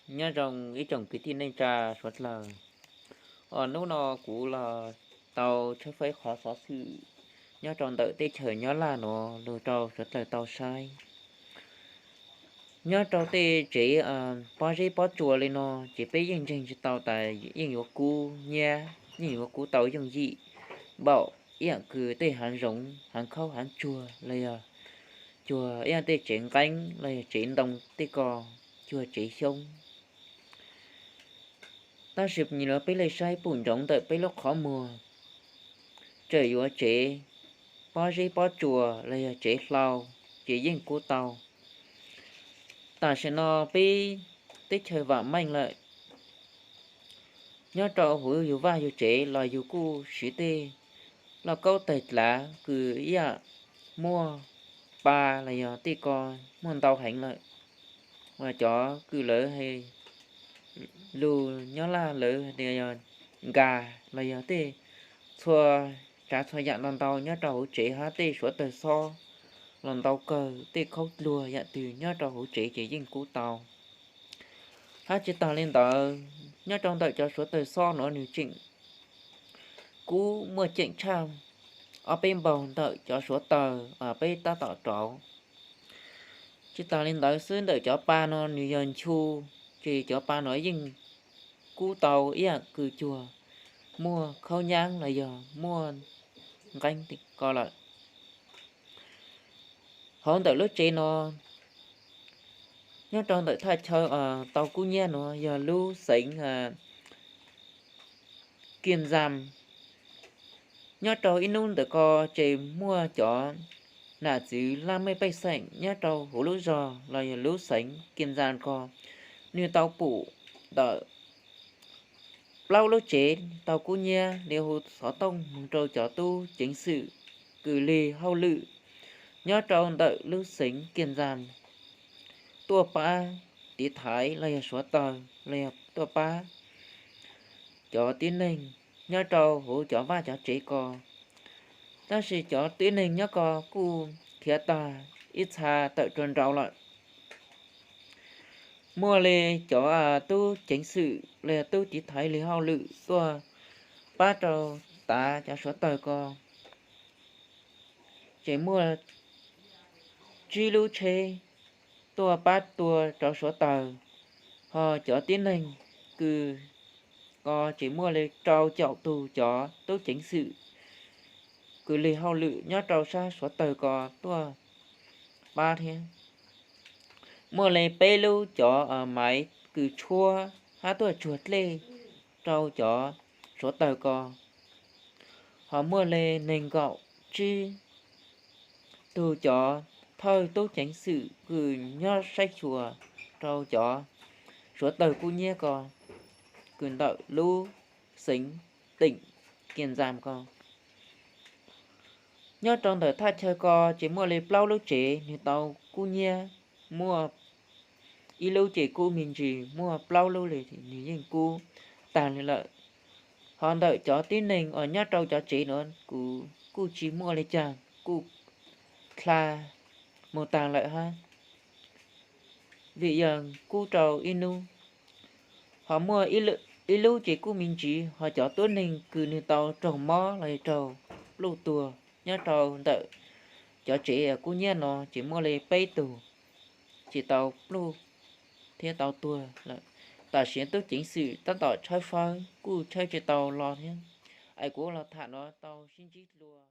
Nyob zoo ib tsoom kwv tij neej tsa suav dlawg. Os, hnub no kuv los tau tshawb fawb qhov xov xwm nyob rau ntawm teb chaws Nyab Laj no los rau suav dlawg tau saib. Nyob rau tej tsev pob zeb pob tsuas li no ces peb yeej ntseeg tsis tau tas yeej yuav kub nyiab, yeej yuav kub tau yooj yim npaum ib yam kws tej hav zoov, hav khaub hav tsuag los yog cuag ib yam tej tsev nqeeb los yog tsev ntoo tej ko, cuag tsev xyoob. Tab sis nyias los peb le saib pum ntsoov ntawm peb lub qhov muag, tseem yuav tsev pob zeb pob tsuas los yog tsev hlau ces yeej kub tau. Tam sim no peb teb chaws vam meej lawm, nyob rau huv yus vaj yus tsev los yus kuj siv tej lauj kaub tawg dlav kws ib yam muaj pa los yog tej ko muaj ntau heev lawm. Uas cov kws lawv lus Nyab Laj lawv tias yog nkas los yog tej txhua tsav txhua yam ntau ntau nyob rau hauv tsev hab tej suav tawg xob los ntau kawg, tej khaub dluag yam twg nyob rau hauv tsev ces yeej kub tau. Hab tsis tas li ntawd, nyob rau ntawm cov suav tawg xob no nws tseem kub muaj ceem tshaj ob peb npaug ntawm cov suav tawg peb tab tom rauv. Tsis tas li ntawd xwb, ntawm cov pa no nws yog nchu, ces cov pa no yeej kub tau ib yam kws cuag muaj khaub nyaab los yog muaj nqeeb ko lawm. Hauv ntawm lub tsev no, nyob rau ntawm thaj chaw tau kub nyiab no yog lub xeev Kias Nxas. Nyob rau ib hnub ntawm ko ces muaj cov nam txwv laj mej pej xeem nyob rau huv lub zog los yog lub xeev Kias Nxas ko, nws tau pum ntawm plaub lub tsev tau kub nyiab li hu xov tooj moog rau cov tub ceev xwm kws lig hauj lwm nyob rau ntawm lub xeev Kias Nxas tuaj pab tiv thaiv los yog suav tawg los yog tuaj pab cov tib neeg nyob rau huv cov vaj cov tsev ko. Tab sis cov tib neeg nyob ko kuj khiav tag ib txha tawm rua nraud lawm. Muaj li cov tub ceev xwm los yog tub tiv thaiv lig hauj lwm tuaj pab rau tav cov suav tawg ko, ces muaj tsib lub tsheb tuaj pab tua rau suav tawg, ho cov tib neeg kws ko ces muaj li rau caum tug cov tub ceev xwm kws lig hauj lwm nyob rau sab suav tawg ko tuaj pab thiab. Muaj li peb lub cov maiv kws tshuab hab tuaj tsuag dlej rau cov suav tawg ko, ho muaj li nees nkaum tsib tug cov thawj tub ceev xwm kws nyob saib xyuas rau cov suav tawg kub nyiab ko kws ntawm lub xeev teem Kias Nxas ko. Nyob rau ntawm thaj chaw ko ces muaj li plaub lub tsev nws tau kub nyiab, muaj ib lub ces kub me ntsis, muaj plaub lub li nws yeej kub tag li lawm. Ho ntawm cov tib neeg uas nyob rau cov tsev no kuv kuj tsis muaj li cas, kuj dlha mus tag lawm hab, vim yog kub rau ib hnub. Ho muaj ib lub ces kub me ntsis, ho cov tib neeg kws nws tau raug mob los yog raug pluj tuag nyob rau ntawm cov tsev kub nyiab no ces muaj li peb tug tsis tau pluj thiab tau tuag lawm. Tam sim tub ceev xwm tab tom tshawb fawb kuj tshawb tsis tau los thiab. Es kuv los tham no tau sib ntsib dlua.